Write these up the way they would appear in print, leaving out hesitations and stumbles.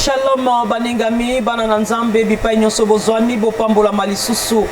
Shalom baningami bana na Nzambe bipai nyonso bozwami bopambolama lisusu.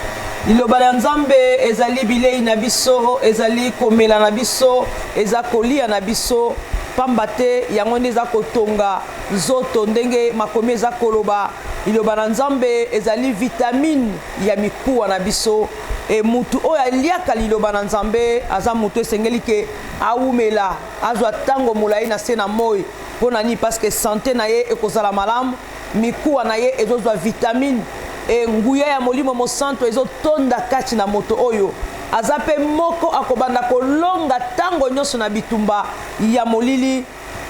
Liloba ya Nzambe ezali bilei na biso, ezali komela na biso, eza kolia na biso, pamba te yango nde eza kotonga nzoto ndenge makomi eza koloba. Liloba na Nzambe ezali vitamine ya mikuwa na biso. E mutu oyo aliaka liloba na Nzambe aza mutu esengeli ke awumela, azwa tango molai na se na moi. Mpo na nini? Parce que sante na ye ekozala malamu, mikuwa na ye ezozwa vitamine e nguya ya Molimo Mosantu ezotonda kati na moto oyo. Aza mpe moko akobanda kolonga tango nyonso na bitumba ya molili,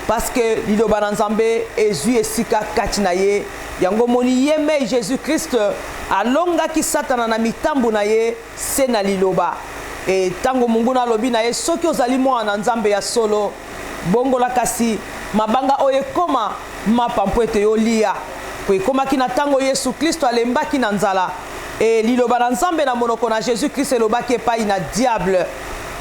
parce que liloba na Nzambe ezwi esika kati na ye. Yango omoni ye mei Jesus Christ alongaki Satana na mitambo na ye se na liloba. E tango monguna alobi na ye, soki ozali mwana na Nzambe ya solo, Bongola kasi mabanga oyo ekoma mapa mpo ete yo lia. Mpo ekomaki na tango Yesu Klisto alembaki na nzala, e liloba na Nzambe na monoko na Jesus Christ elobaki epayi na diable,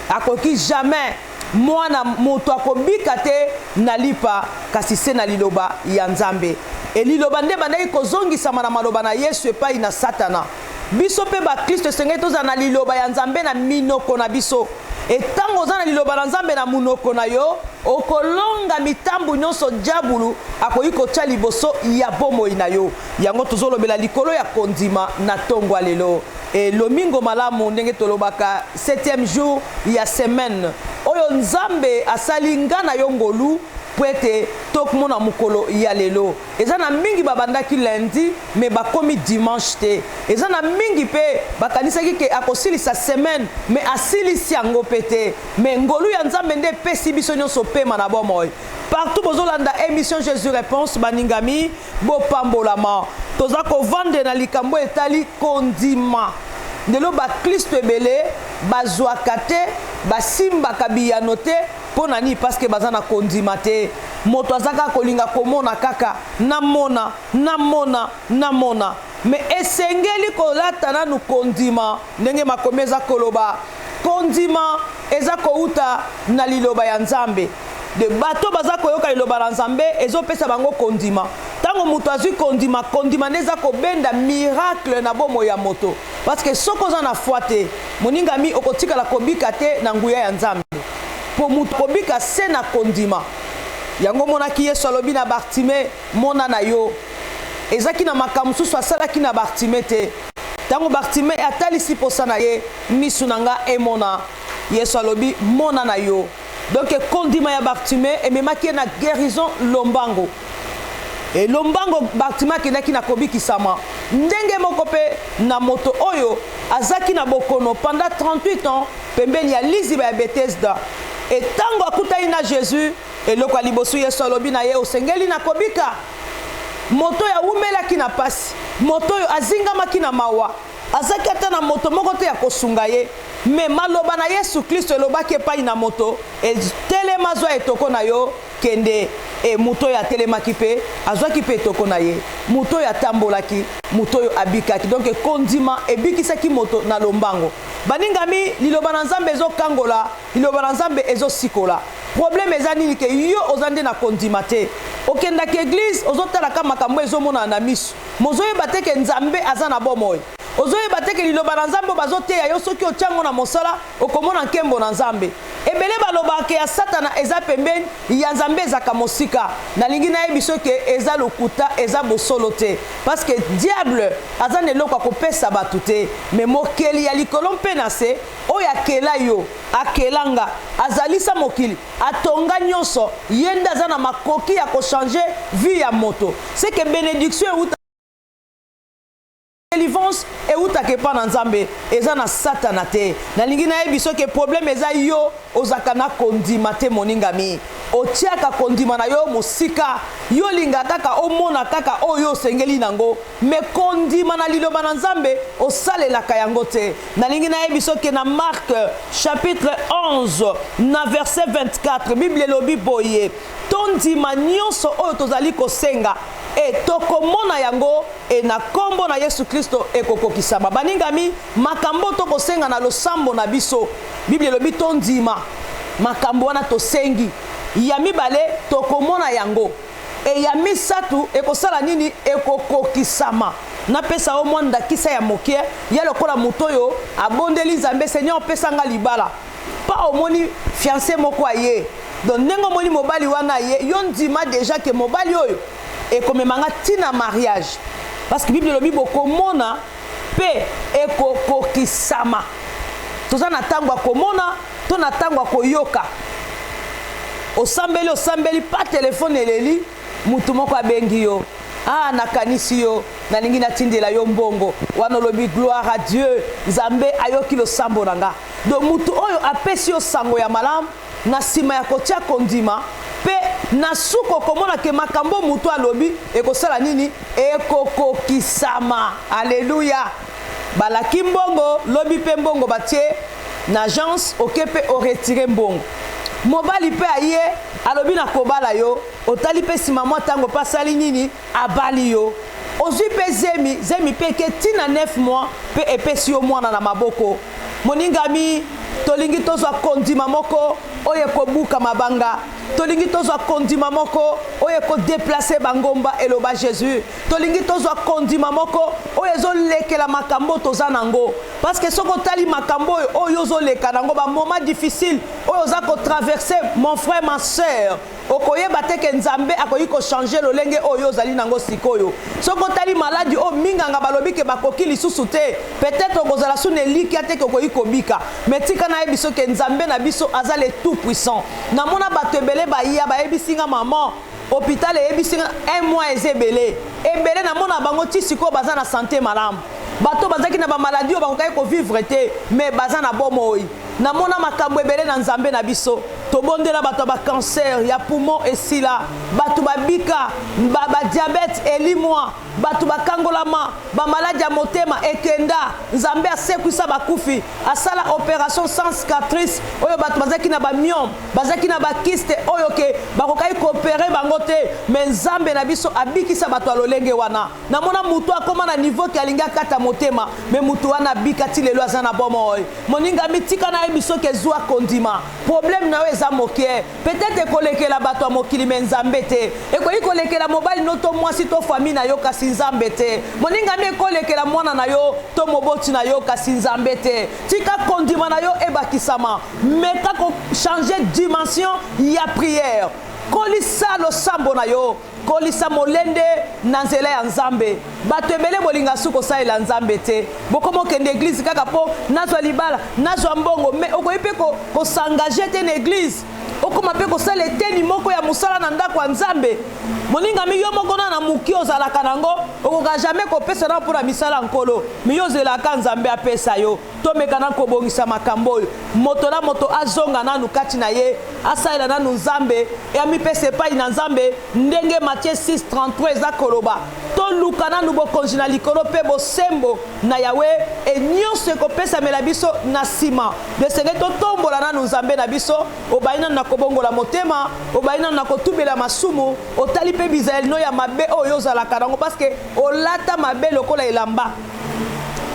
akoki jamais mwana moto akobika te na lipa kasi se na liloba ya Nzambe. E liloba nde ebandaki kozongisama na maloba na Yesu epayi na Satana. Biso mpe baklisto esengeli tozala na liloba ya Nzambe na minoko na biso. E ntango oza na liloba na Nzambe na monoko na yo, okolonga mitambo nyonso diabulu akoki kotya liboso ya bomoi na yo. Yango tozolobela likolo ya kondima na tongo ya lelo. E lomingo malamu, ndenge tolobaka septième jour ya semaine oyo Nzambe asali nga na yo ngolu mpo ete tokmona mokolo ya lelo. Eza na mingi babandaki lundi mais bakomi dimanche te. Eza na mingi pe bakanisaki ke akosilisa semaine mais asilisi yango pe te. Mais ngolu ya Nzambe nde epesi biso nionso pema na bomoi. Partout bozolanda emission Jesus Reponse baningami bopambolama. Toza kovande na likambo etali kondima. Lelo ba klisto ebele bazwaka te, basimbaka biyano te pona nini? Parce que baza na kondima te. Moto aza kaka kolinga komona kaka, namona, namona, namona. Mais esengeli kolata nanu kondima, ndenge makomi eza koloba. Kondima eza kowuta na liloba ya Nzambe. De bato baza koyoka liloba na Nzambe ezopesa bango kondima. Tango moto azwi kondima, kondima nde eza kobenda miracle na bomoi ya moto. Parce que soki oza na foi te, moningami, okotikala kobika te na nguya ya Nzambe. Mpo moto akobika se na kondima. Yango omonaki Yesu alobi na Bartime, Mona na yo. Ezaki na makambo mosusu asalaki na Bartime te. Ntango Bartime atalisi mposa na ye, Miso na nga emona. Yesu alobi, Mona na yo. Donc kondima ya Bartime ememaki ye na guerison lombango. E lombango Bartime akendaki na kobikisama. Ndenge moko mpe na moto oyo azaki na bokono pendant 38 ans pembeni ya liziba ya Bethesda. E tango akutani na Jesus, eloko ya liboso Yesu alobi na ye, osengeli na kobika. Moto oyo awumelaki na pasi, moto oyo azingamaki na mawa, azaki ata na moto moko te ya kosunga ye. Mais maloba na Yesu Klisto elobaki epai na moto, e, telema, zwa etoko na yo, kende. E, moto oyo atelemaki mpe azwaki mpe etoko na ye. Moto oyo atambolaki, moto oyo abikaki. Donc kondima ebikisaki moto na lombango. Baningami, liloba na Nzambe ezo kangola, liloba na Nzambe ezo sikola. Problème eza nini ke yo oza nde na kondima te. Okendaka eglise, ozo tala ka makambo ezo monana na misu. Mais ozo yeba te ke Nzambe aza na bomoi. Ozo yeba te ke liloba na Nzambe oyo bazo teya yo soki otie yango na mosala, okomona nkembo na Nzambe. Ebele balobaka ke ya satana eza pembeni, ya Nzambe ezaka mosika. Nalingi nayebiso ke eza lokuta, eza bosolo te. Parce que diable aza na eloko ya kopesa batu te. Mais mokeli ya likolo mpe na se, oyo akela yo, akela nga, azalisa mokili, atonga nionso, ye nde aza na makoki ya ko changer vie ya moto. Ce que benediction ewuta. Delivrance ewutaka epa na Nzambe, eza na satana te. Nalingi nayebiso ke problème eza yo ozalaka na kondima te moningami. Otiaka kondima na yo mosika. Yo olinga kaka omona kaka oyo osengeli nango, mais kondima na liloba na Nzambe osalelaka yango te. Nalingi nayebiso ke na Marc chapitre 11 na verset 24 Bible elobi boye, tondima nyonso oyo tozali kosenga e tokomona yango. E na Nkombo na Yesu Klisto, ekokokisama. Baningami, makambo oyo tokosenga na losambo na biso, Biblia elobi tondima makambo wana tosengi. Ya mibale, tokomona yango. E ya misatu ekosala nini? Ekokokisama. Napesa yo mwa ndakisa ya moke ya lokola moto oyo abondeli Nzambe, Seigneur pesa nga libala. Pa omoni fiancé moko aye. Donc ndenge omoni mobali wana aye, yo ndima dejà que mobali oyo ekomema nga ti na mariage. Parce que Bible elobi bokomona mpe ekokokisama. Toza na ntango ya komona to na ntango ya koyoka. Osambeli osambeli pa telefone eleli, mutu moko abengi yo. Ah, nakanisi yo, nalingi natindela yo mbongo. Wana olobi gloire à Dieu, Nzambe ayoki losambo na nga. Donc mutu oyo apesi yo sango ya malamu na nsima ya kotia kondima mpe na suka okomona ke makambo mutu alobi ekosala nini? Ekokokisama. Aleluya! Balaki mbongo, lobi mpe mbongo batie na agence, oke mpe oretire mbongo. Mobali mpe aye alobi nakobala yo, otali mpe nsima mwa ntango mpe asali nini? Abali yo. Ozwi mpe zemi, zemi mpe eke ti na 9 mois mpe epesi yo mwana na maboko. Moningami, tolingi tozwa kondima moko oyo ekobuka mabanga. Tolingi tozwa kondima moko oyo ekodeplace bangomba, eloba Jesus. Tolingi tozwa kondima moko oyo ezolekela makambo toza nango. Parce que soki otali makambo oyo oyo ozoleka nango, ba moments difficiles oyo oza kotraverse, mon frère, ma sœur, okoyeba te ke Nzambe akoki kochanger lolenge oyo ozali nango sikoyo. Soki otali maladi oyo minganga balobi ke bakoki lisusu te, peut-être okozala su na elikya te ke okoki kobika. Mais tika nayebi so ke Nzambe na biso aza le tout puissant. Namona bato ebele baya bayebisi nga maman, hôpital eyebisi nga un mois eza ebele ebele. Namona bango ti sikoyo baza na santé malamu. Bato bazalaki na bamaladi oyo bakokaki kovivre te, mais baza na bomoi. Namona makambo ebele na Nzambe na biso. Tobondela bato ya bacancer ya poumon esila, bato babika, badiabète elimwa, bato bakangolama, bamaladi ya motema ekenda. Nzambe asekwisa bakufi, asala opération sans cicatrice oyo bato bazalaki na bamyome, bazalaki na bakiste oyo ke bakokaki koopérer bango te, mais Nzambe na biso abikisa bato ya lolenge wana. Namona mutu akóma na niveau ke alingi akata motema, mais mutu wana abika ti lelo aza na bomoi. Moningami, tika nayebi soki ezwa kondima. Problème na yo eza moke, peut-être ekolekela bato ya mokili, mais Nzambe te. Ekoki kolekela mobali no to mwasi to famille na yo, kasi Nzambe te. Moningami, ekolekela mwana na yo to moboti na yo, kasi Nzambe te. Tika kondima na yo ebakisama. Meka kochanger dimension ya prière. Kolisa losambo na yo, kolisa molende na nzela ya Nzambe. Bato ebele bolinga su kosalela Nzambe te. Bokoma okende église kaka mpo nazwa libala, nazwa mbongo, mais okoki mpe kos'engager te na église, okoma mpe kosala eteni moko ya mosala na ndako ya Nzambe. Moningami, yo moko na na moki ozalaka nango, okoka jamais kopesa na mpona misala ya Nkolo, mais yo ozelaka Nzambe apesa yo. Tomeka na kobongisa makambo oyo. Moto na moto azonga nanu kati na ye, asalela nanu Nzambe, amipesa epai na Nzambe, ndenge Matthieu 6:33 eza koloba: toluka nanu bokonzi na likolo mpe bosembo na Yawe, e nyonso ekopesamela biso na nsima. Esenge totombola nanu Nzambe na biso. Obayi nanu na kobongola motema, obayi nanu na kotubela masumu, otali mpe bizaleli no ya mabe oyo ozalaka nango, parce que olata mabe lokola elamba.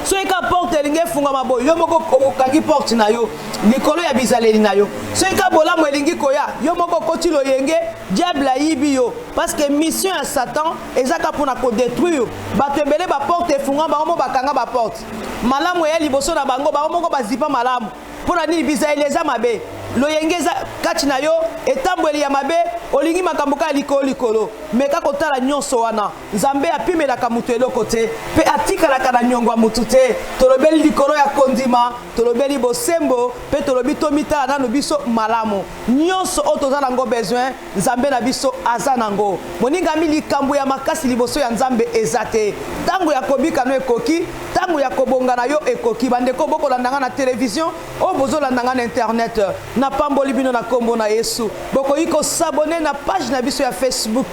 Soki ka porte elingi efungwama boye, yo moko okangi porte na yo likolo ya bizaleli na yo. Soki ka bolamu elingi koya, yo moko okoti loyenge, diable ayibi yo, parce que mission ya Satan eza ka mpona kodétruire bato ebele. Baporte efungwama, bango moko bakanga baporte. Malamu eya liboso na bango, bango moko bazipa malamu. Mpo na nini? Bizaleli eza mabe, loyenge eza kati na yo, etambweli ya mabe, olingi makambo kaka likolo likolo. Meka kotala nyonso wana. Nzambe apimelaka moto eloko te mpe atikalaka na niongo ya motu te. Tolobeli likolo ya kondima, tolobeli bosembo, mpe tolobi tomitala nanu biso malamu. Nyonso oyo toza nango besoin, Nzambe na biso aza nango. Moningami, likambo ya makasi liboso ya Nzambe eza te. Ntango ya kobika no ekoki, ntango ya kobonga na yo ekoki. Bandeko bokolanda nga na televizio, oyo bozolanda nga na internet, napamboli bino na nkombo na Yesu. Bokoki kos'abonner na page na biso ya Facebook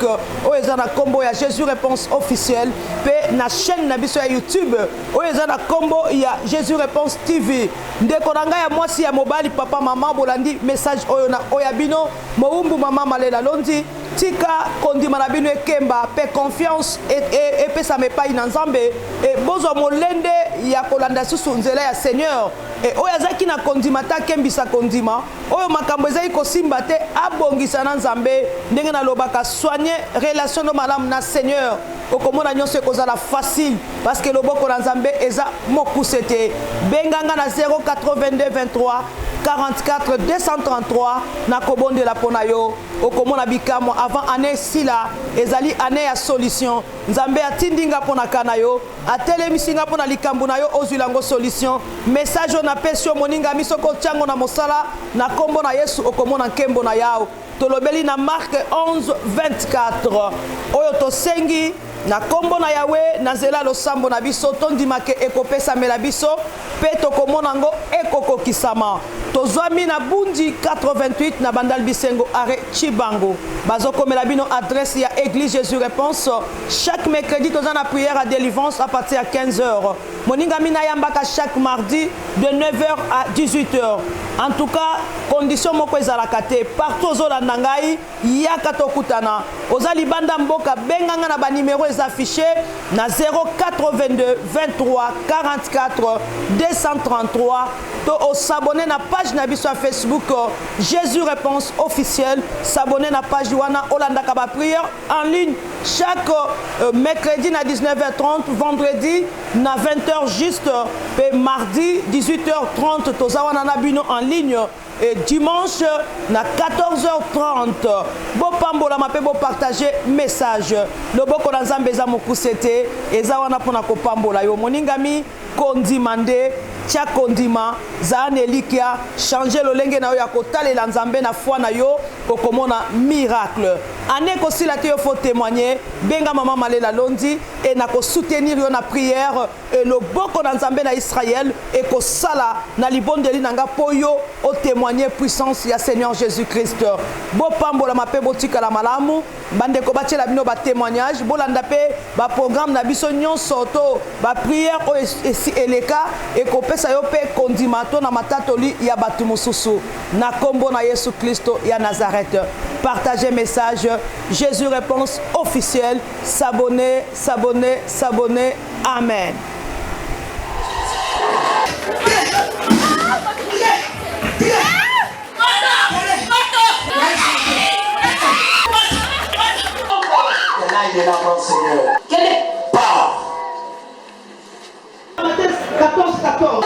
oyo eza na nkombo ya Jésus Réponse Officielle, mpe na chaîne na biso ya YouTube oyo eza na nkombo ya Jésus Réponse TV. Ndeko na ngai ya mwasi, ya mobali, papa, mama, bolandi message oyo na oyo ya bino mowumbu mama Malela Londi, tika kondima na bino ekemba mpe confiance epesama epai na Nzambe, e bozwa molende. ya kolanda susu nzela ya Seigneur. E oyo azalaki na kondima te akembisa kondima, oyo makambo ezali kosimba te abongisa na Nzambe. Ndenge nalobaka, soigne relation no malamu na Seigneur, okomona nyonso ekozala facile parce que loboko na Nzambe eza mokuse te. Benga nga na 082 23 44 233, nakobondela mpo na yo, okomona bikamwa avant année esila. Ezali année ya solution. Nzambe atindi nga mpo na ka na yo, atelemisi nga mpo na likambo na yo, ozwila yango solution. Message oyo napesi yo, moningami, soki otiango na mosala na nkombo na Yesu, okomona nkembo na Yawe. Tolobeli na Mark 11 24 oyo tosengi na nkombo na Yawe na nzela ya losambo na biso, tondimake ekopesamela biso mpe tokomona yango ekokokisama. Tozwami na Bundi 88 na Bandal Bisengo, arrêt Chibango. Bazokomela bino adresse ya église Jésus Réponse. Chaque mercredi toza na prière à délivrance à partir ya 15 heures. Moningami, nayambaka chaque mardi de 9h à 18h. En tout cas, condition moko ezalaka te. Partout ozolanda ngai, yaka tokutana. Oza libanda mboka, benganga na banimero eza affiché na 082 23 44 233, to os'abonner na page na biso ya Facebook, Jésus Réponse officielle. S'abonner na page wana, olandaka baprière en ligne chaque mercredi na 19h30, vendredi na 20h juste, mpe mardi 18h30 toza wana na bino en ligne, et dimanche na 14h30. Bopambolama mpe bopartage message. Loboko na Nzambe eza mokuse te, eza wana mpona kopambola yo, moningami. Kondima nde, tia kondima, zala na elikya, change lolenge na yo ya kotalela Nzambe na foi na yo, okomona miracle. Année ekosila te, yo faut témoigner. Benga mama Malela Londi e na kosoutenir yo na prière, e loboko na Nzambe na Israel ekosala na libondeli na nga mpo yo otémoigne puissance ya Seigneur Jésus Christ. Bopambolama mpe botikala malamu. Bandeko batiela bino batémoignage, bolanda mpe baprogramme na biso nyonso to baprière oyo esi eleka, ekopesa yo mpe kondima to na matatoli ya bato mosusu na nkombo na Yesu Kristo ya Nazareth. Partagez message Jésus Réponse officielle. S'abonner, s'abonner, s'abonner. Amen. Seigneur. Pars. 14 14.